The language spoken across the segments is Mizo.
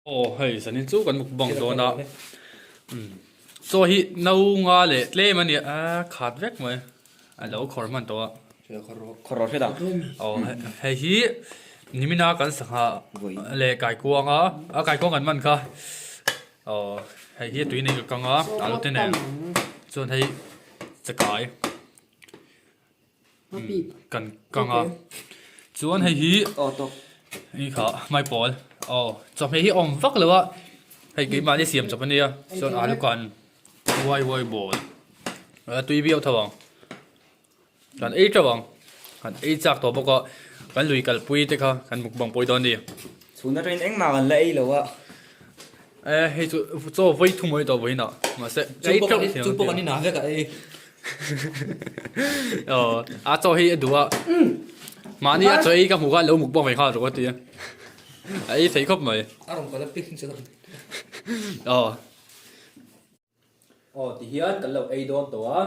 Aw hei zanin chu kan mukbang dawn a umm chaw hi no nga leh tlem a nia a khat vek mai a lo khawr hman tawh a aw hei hi nimina kan sangha leh kaikuang a a kaikuang kan man kha aw hei hi a tui nei ka kang a alu te nen chuan hei chakai Kan kang a chuan hei hi hei kha hmaipawl aw chawhmeh hi a awm vak lo a hei keimahni siam chawp ania chuan alu kan uai uai bawl a tui viau tho ang kan ei teuh ang kan ei chak tawh bawk a kan lui kalpui te kha kan mukbang pawh dawn a ni. Chhun atangin engmah kan la ei lo a. E hei chu chaw vawi thum awih tawh vawiin ah mahse ei teuh thiam chu pawh kan inah vek a ei. Aw a chaw hi a duh a mahni a chaw ei ka hmuh khan lo mukbang ve nghal rawh a ti a a ei thei khawp mai. A rawn kal a pik chu. Aw. Aw ti hian kan lo ei dawn tawh a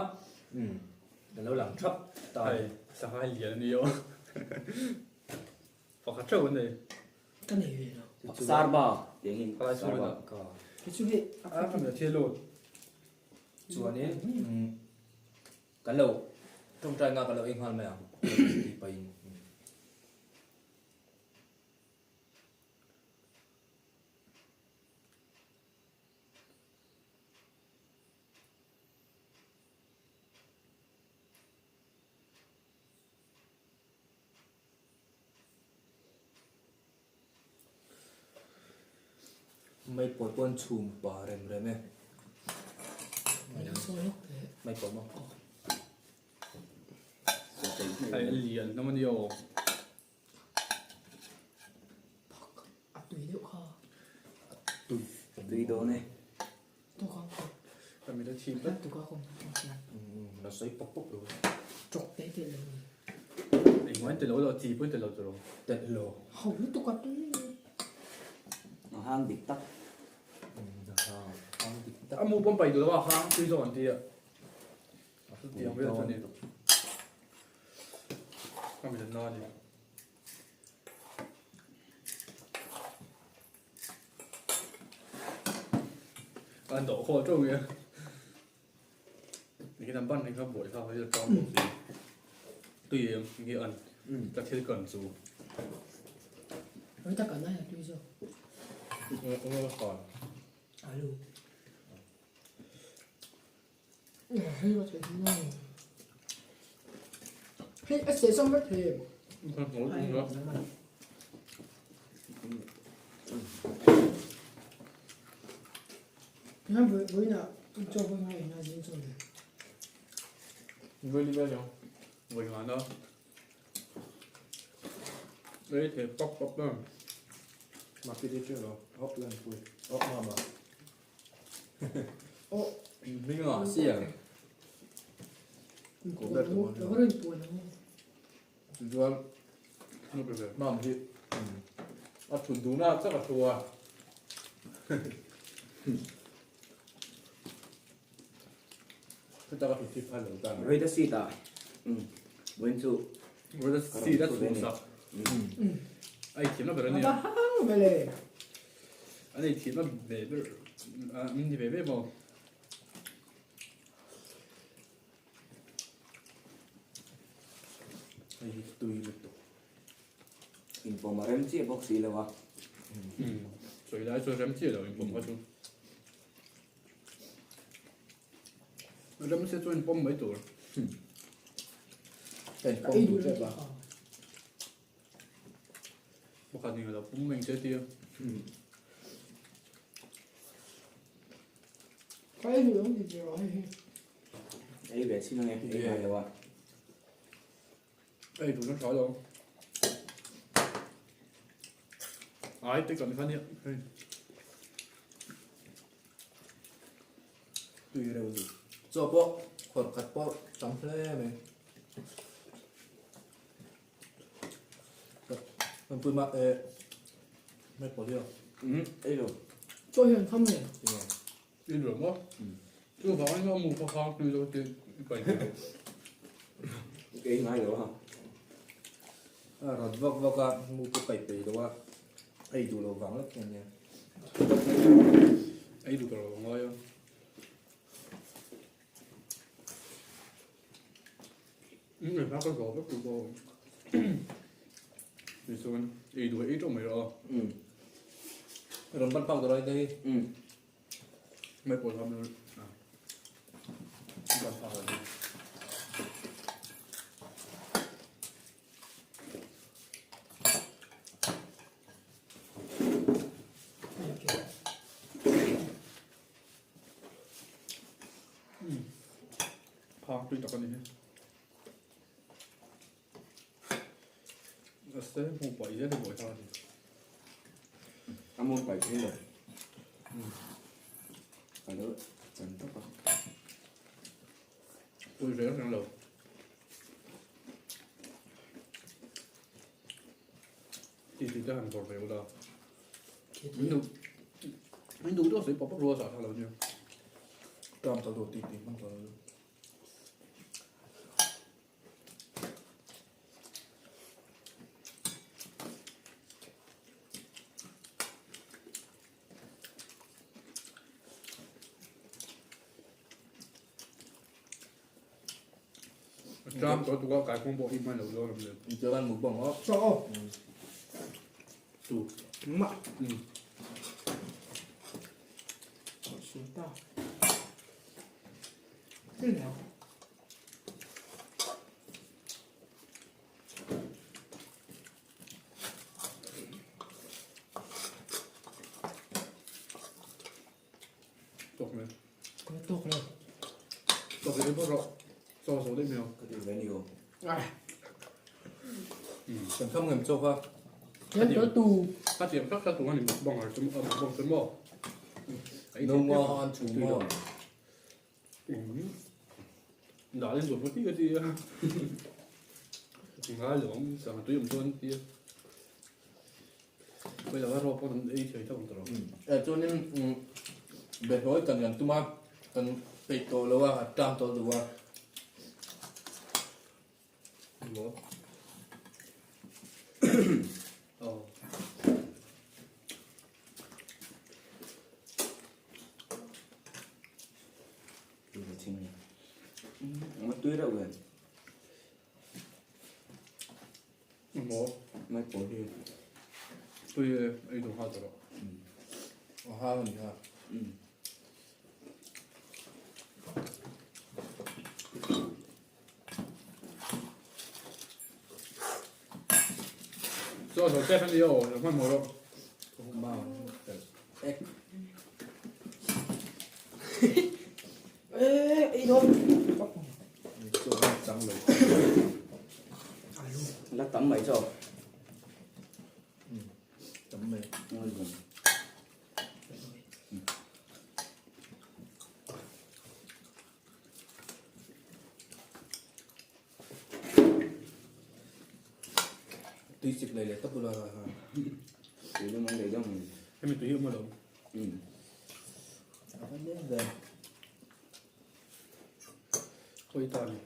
umm kan lo lang thap ta a ni. Hei sangha lian a ni aw pakhat theuh an nei. Ka nei ve lo. Sarba tiang in sarba ka. Kei chu hei a ka mi thil lut. Chuanin kan lo tawngtai nga kan lo ei nghal mai ang tih pahin. Mai pawl pawh an chhum pa rem rem e. Mai pawl maw? Hei a lian hlawm a nia aw. A tui deuh kha. A tui. A tui dawn e. Ka mit a chhim tlat. La sawi pawp pawp lo. Chawk te te lo ni. Engmah in telo lo, chi pawh in telo chu lo. Telh lo. Ho lutuk a tui. A hang dik tak. A hang dik tak. A mu pawm pai duh lo a hang tui zawk an ti a. A chutiang vel chu a ni. Ka mit a na a ni. An dawh khaw teuh mai a. Nikin an ban hi kha buai thlak hi a tang bawk si. Tui em nge an ka thil kan chu. Oi tak an ai a tui zawk. Eng khan. Alu. Hei va thei hi ngai. Hei a se song vek thei. Nga với với na cho với ngay na dính cho này. Với đi về nhau. Với ngàn đó. Đấy thì pop pop đó. Mà cái đi chưa rồi, ốc lên pui, ốc mà mà. Min ngah sia. Chuan mam hi a thut duh na chak a thu a. Heta ka thut hi phal lo tan. Rei ta seat ah vawiin chu Rei ta seat a chhung sak. A inthiamna ber a nia. A nei thiamna ve ber min ti ve ve maw. Hei hi tui lutuk. Inpawm a rem chiah bawk si lo a. Sawi lai chuan rem chiah lo inpawm kha chu. Rem se chuan inpawm mai tur. Ka inpawm duh tep a. Pakhat ning a lo pum mai ang che tia. Ka ei duh lo ni ve rawh hei hi. Ei ve chin ange, ei ngai lo a. Ei duh na tha lo. Ai te kan kha nia hei. Tui reuh ni. Chaw pawh khawrh khat pawh tam hle mai. Kan pui mah e mai pawh hi a. Ei lo. Chaw hian kham nge. I duh maw? Chu vangin a mu kha khang tui zo te i paih ve lo. Ka ei ngai lo a. A rawt vak vak a, mu pawh paih peih lo a, ei duh lo vang lek hian nia. Ei duh ka lo ngai a. Umm hla ka zawh vek duh bawk. Tichuan ei duh ei tawh mai rawh a. Umm. Rawn ban phak tur a hei. Umm. Mai pawl ham ban phak lo. Phang tui tak a ni hi. A se hmu paih zel hi buai thlak a ni. A mu paih thei lo. Ka lo chan tawp a. Pui reng reng lo. Ti ti te han vawrh ve ula. Min duh min duh deuh sawi pawp pawp rual zah thlak lo nia. Tram tawh duh ti ti hmang tawh lo. Tram tawh tuk a kai kawng pawh hi hman lo dawn awm le. Chuan mukbang aw. Chaw aw. Tu. Mah. Um. Ta. Thế nào? Tawk mai. Có tawk lo. Tawk leh bawk rawh. Chaw zo daih mai ang. Ka ti ve ni aw. Kan kham ngem chawk a. Em có tù. Ka tiang tak tak tur a ni mukbang ar chu mukbang chu maw. No ma an chu maw. Dah in zawh ti ka ti a. Ngai lo ang sangha tui awm chuan ti a. Khawi laka rawk pawh kan ei thei tho ang tawh lo. Eh chuanin behlawi kan kan tum a, kan peih tawh lo a, a tang tawh duh a. Maw? Aw. Tui ve ching ni. Mà tui reuh ve. Maw? Mai pawl hi. Tui e, ei duh nghal tawh rawh. A hang a ni ha. Chaw zo tep a ni aw, lo hmanhmawh rawh. La tam mai chaw. Tam mai. Tui chik leh leh tawp ula ha. Tui lum an lei deuh mai. Hemi tui hi awm alawm. A va leng ve. Khawi ta ni.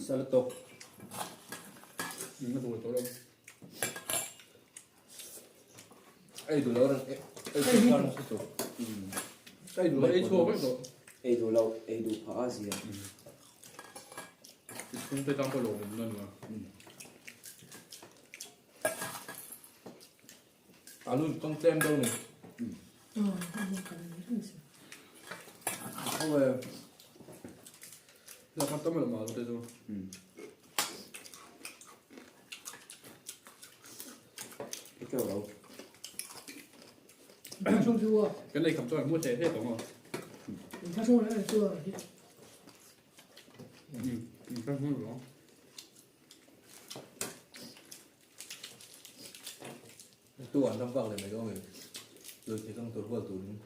Sal tawk. Na duh tawh lo. Ei duh lo reng ei duh khan nasa tawh. Ei duh lo ei chhuak vek tawh. Ei duh lo ei duh phah a zia. I chhungte tan pawh lawmawm na nia. Alu in kawng tlem deuh ni. Awe. La kan tam lo ma te chu. Cái kêu đâu. Không chua. Cái này cầm cho em mua thẻ thế đúng không? Mình không lại chua. Ừ, không không được. Tu an ram vak leh mai dawn em? Lui thei kang tur hual turin.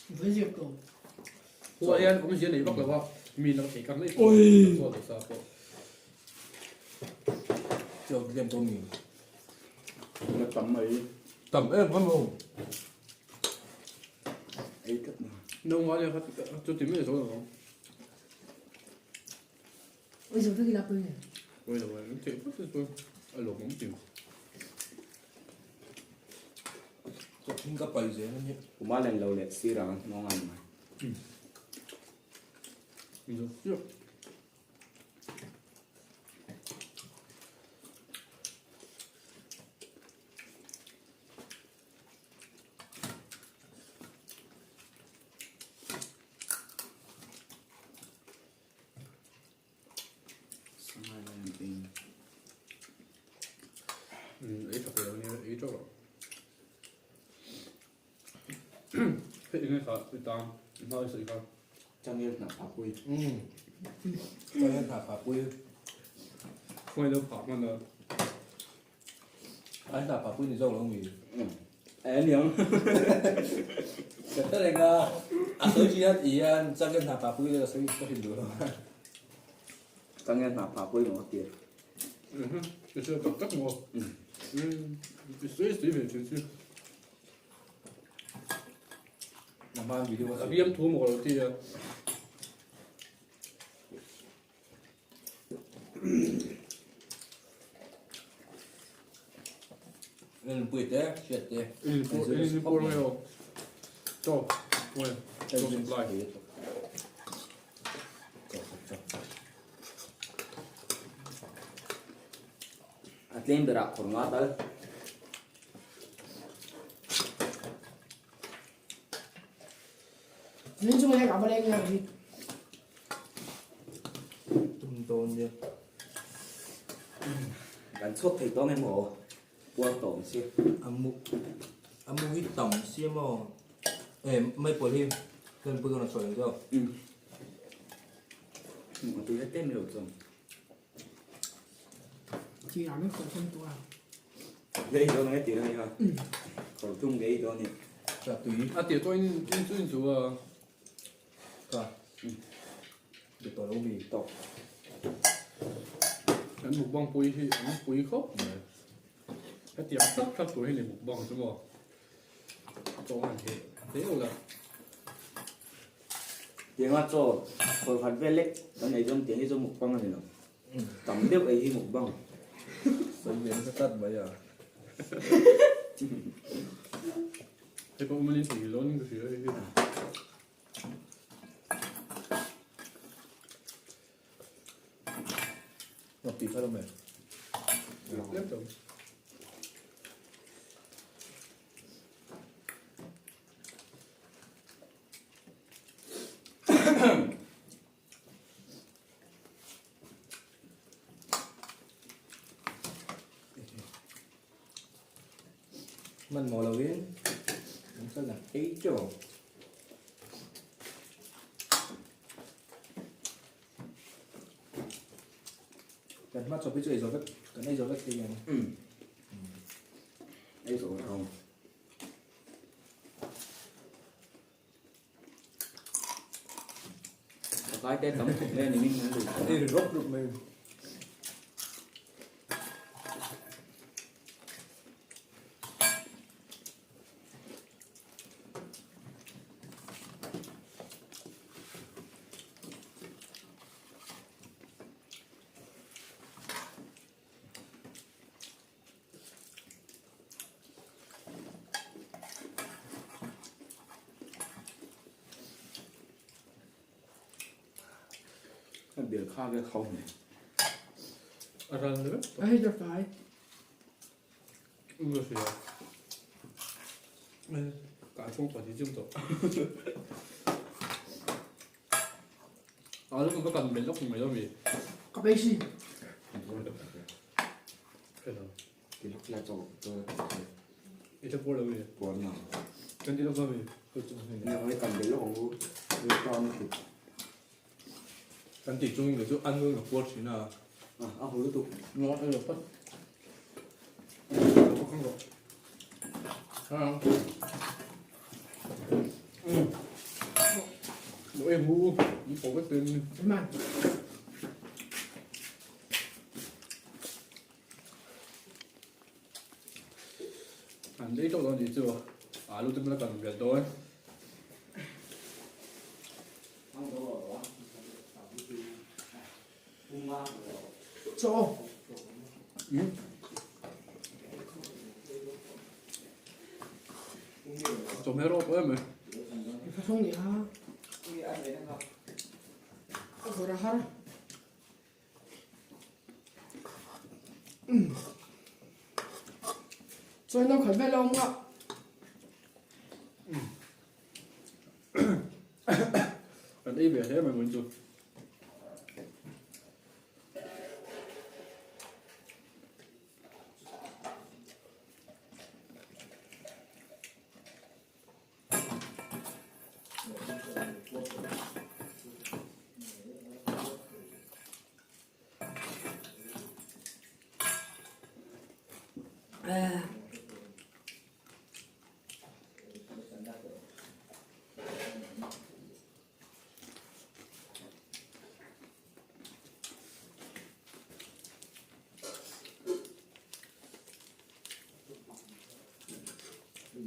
Với việc cầu. Khua hian awmzia nei vak lo a, mi nang thei kang daih pawh a chuan lo sa pawh. Chaw tlem tawh mi. La tam mai. Tam em em o. Ei tlat na. No nga le kha chu ti mai zo lo. Oi zo vek ila pui nge. Oi lo oi te phut chu a lo mong ti. Ko thing ka pai zel ani. Kuma len lo leh sirang no ngai mai. Zo chiah. Sangai lai an peng. Ei tha lo ni ei tawh lo. Hei eng nge kha i tang i hma i sawi kha. Changel hnah phah pui. Changel hnah phah pui. Khawngaih lo phah hman a. An hnah phah pui ni zawk lo mi. A niang. Ka hre reng a, a sawi thin a tih hian changel hnah phah pui ka sawi ka hrilh duh lo. Changel hnah phah pui maw ka ti. I sawi tak tak maw? I sawi sawi ve thin si. A biam thu maw ka lo ti a. Nunpui te, hriat te. Inpui nge aw. Chaw, pui, chaw supply. A tlem berah khawr nga tal. Zin chung lek a va leng nge hi. Tum dawn nia. Kan chhuak thei tawng em aw? Puar tawng si. A mu a mu hi tam si em aw? E mai pawl hi kan pui dawn a sawi ang chu. A tui hlek em lo chuan. Chi a min khawh thum tu a. Ngei dawn ang e tih reng a. Khawh thum ngei dawn ni. Cha tui. A tir tawh in in chu in chu a. Ka. Be tawh lo mi tawk. Kan mukbang pui hi an pui khawp mai. Hetiang tak tak tur hi ni mukbang chu maw. Chaw han heh hle ula. Tianga chaw khawi khat vel lek kan ei chuan tiang hi chu mukbang a ni lo. Tam deuh ei hi mukbang. Sawi ve nasa tlat mai a. Hei pawh umalin thei dawn in ka hria hei hi. Ngap tih kha lo mai. Lem tam. Man maw lo in an chal ang ei teuh ang. Kan hma chawp hi chu ei zawh vek kan ei zawh vek thei ang. Ei zawh vek ang. Pakai te tam khawp mai a ni min han lut. Ei ri rawp rawp mai. A bel kha vel khau hmel. A ral ni vek. A hei ta fai. Ung la hria. Ka chhung pa ti chim tawh. A lu ka kan bel lawk mai lo mi. Ka bei si. Hello. Ti lawk la chaw chaw. I ta pawr lo mi. Pawr na. Kan ti lawk mi. Ni hoi kan bel lawk ang u. Lu ta ni ti. Kan tih chungin kei chu an lu ka puar thin a. A hu lutuk. Ngo a lo pat. Lo em hu ni pawh vek ten. Man. An ei tawh dawn tih chu alu te bula kan belh dawn. Chaw. Chawhmeh rawh pawh em mai. I thlahrung ni a. A vawrh a har. Chawi no khat vel a awm a. Kan ei ve hle mai vawiin chu.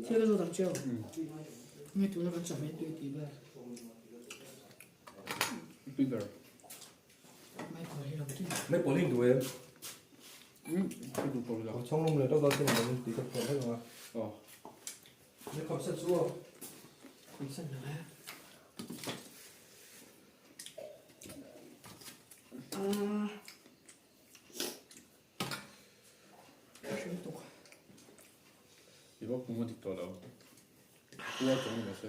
Thil ka zawt ang cheu. Nge tuna kan chawhmeh tui tih vel. Tui ber. Mai pawl hi lo tui. Mai pawl hi duh em? Ka duh tawh lo. Chhawng lum leh deuh dawn sin ang tih ka phuah vek ang a. Aw. Ni khawp san chu aw. Khawp san lo e. Ah. I va pum a dik tawh lo. Ua chuang ni mahse.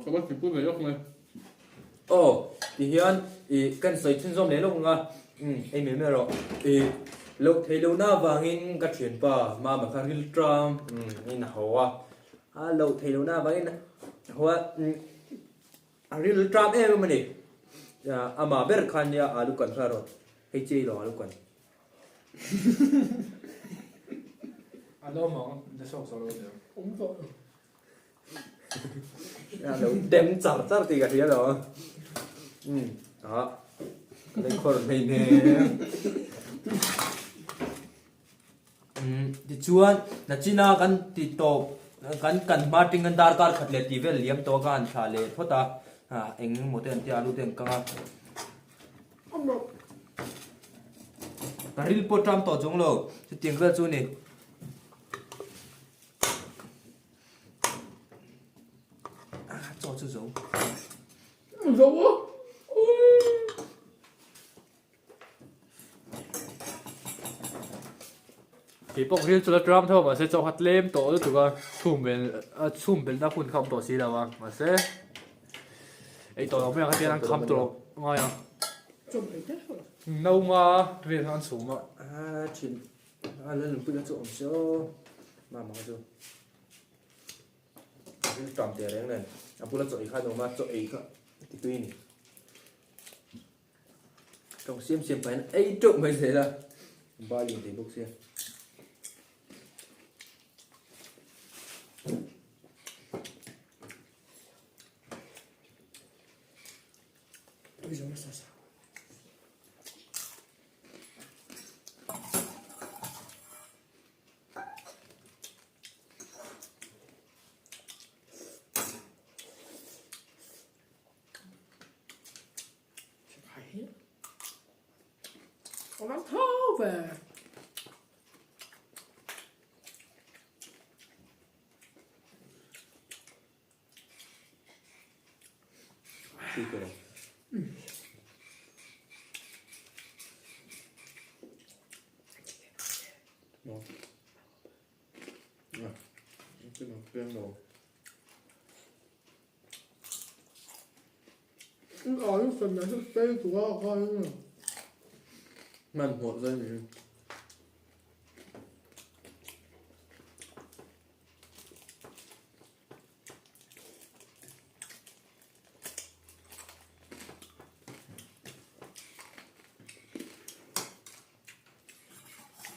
Ka va ti pui ve lawk mai. Aw, ti hian i kan sawi chhunzawm leh lawk ang a, umm ei mai mai rawh. I loh theih lohna avangin ka thianpa Mama kha ril tang in a ho a, a loh theih lohna avangin a ho a, umm a ril tang em em a ni. Amah ber khan nia alu kan kha rawh, hei chiah i lo alu kan. A lawm ang, la sawk zawk lo nia. Awm tawh lo. A lo dem char char tih ka hria lo. Umm ah ka lei khawr hmei hmel. Umm tichuan nachina kan ti tawp kan kan hma ting an darkar khat leh tih vel liam tawh a ka han thlah leh phawt a ah eng emaw te an tia alu te an kang a. Ka ril pawh ṭam tawh chung lo chutiang vel chu a ni. Chaw chu zo. Zo a. Kei pawh ril chu la ṭam tho mahse chaw kha tlem tawh lutuk a chhum bel a chhum belna hun kha awm tawh si lo a mahse ei tawh lo mai ang hetiang an kham tawh ngai ang. No nga vel kha an chhum a. A thin a la nunpui na chu awm se aw mama kha chu ril ṭam teh reng nen a bula chaw ei kha a nuam a chaw ei kha ti tui a ni. Tawng siam siam pahin ei teuh mai zel a, ba lian thei bawk sia. Có thó về.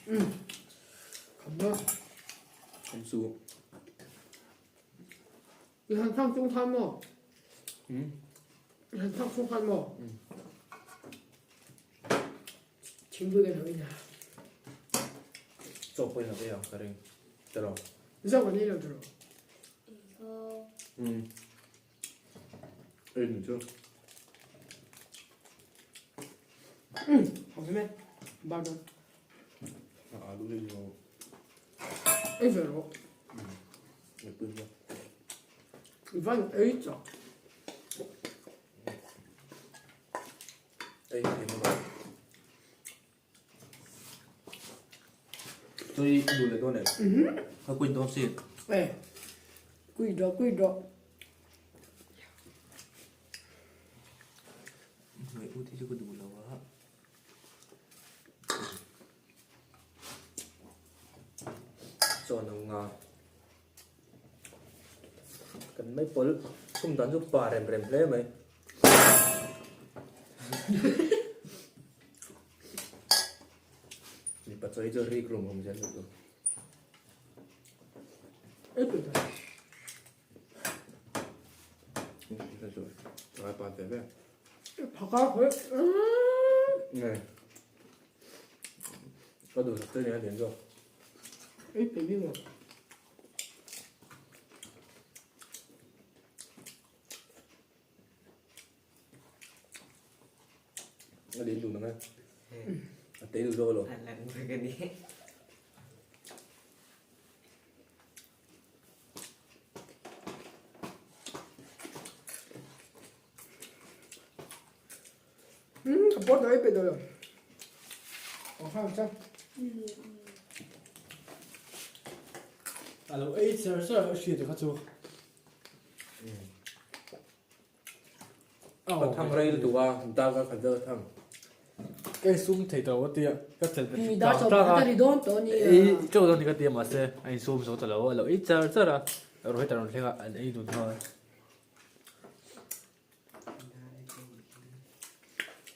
Kham a. Kham su. I han thang chung khan maw? I han thang chung khan maw? Thingpui kan ho in a. Chaw pawh in lo ei ang ka ring. Tiraw? Zo kan ei lo tiraw? Umm. Ei ni chu. Umm. Hau se me. Bar dawn. A alu hi chu. Ei ve rawh. Ei pui nia. I van ei chak. Ei hi ni mai. Tui duh leh dawn em? Ka quit dawn si. Eh. Quit rawh, quit rawh. Ngaih ut hi chu ka duh lo a. Chawn ang nga. Kan mai pawl khum dan chu pa rem rem hle mai. Mipa chaw hi chu rik rum awm zel lutuk. Ai pa ve ve. Phaka khoi. Nge. Ka duh sak che nia lian zawk. Ei pe bik lo. A lian dun ang e. A tei duh zawk lo. A lang vek a ni. Hmm, ka pawt ei pe dawn lo. Aw kha ang cha. A lo ei char char a hriat kha chu. Ka thang rei lutuk a, dar ka khat vel ka thang. Ka insum thei tawh a tia, ka chelh bet Dar tang chaw tang a. pakhat a ri dawn tawh a nia. Ei teuh dawn ni ka tia mahse a insum zo ta lo, a lo ei char char a, Rohit a rawn thleng a, an ei dun nghal.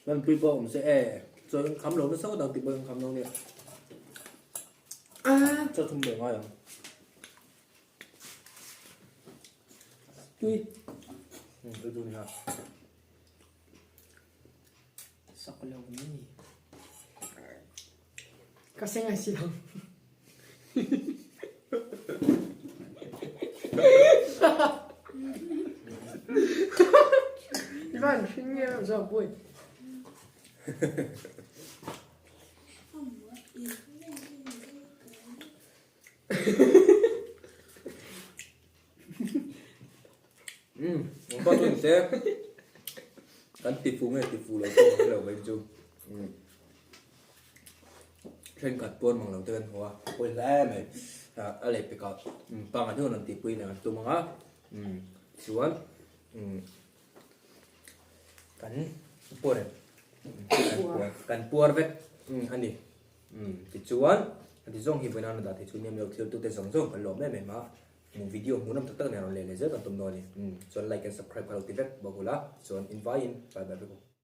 Lanpui pawh awm se e, chaw in kham lo nasa ngawt ang tih pawh in kham lo nia. Chaw thum leh ngai ang. Tui. Tui dun ha. Sak lo mai ni. Ka seng ai si lo. I van hring nge lo zawk pui. Umm ang pa chuan se kan ti fu nge ti fu lo pawh ka hre lo mai chu umm thenkhat pawn mang lo te kan haw a pawi hle mai ah a leh pekah umm pangngai deuh an tihpui nen an tum ang a umm chuan umm kan puar em kan puar kan puar vek umm a ni. Umm tichuan heti zawng hi vawiin a dah thei chu niam lo thil tute zawng zawng kan lawm em em a, hmu video hmuhnawm tak tak nen rawn leh leh zel kan tum dawn a ni. Umm chuan like and subscribe kha lo ti vek bawk ula chuan invaiin bye bye vek u.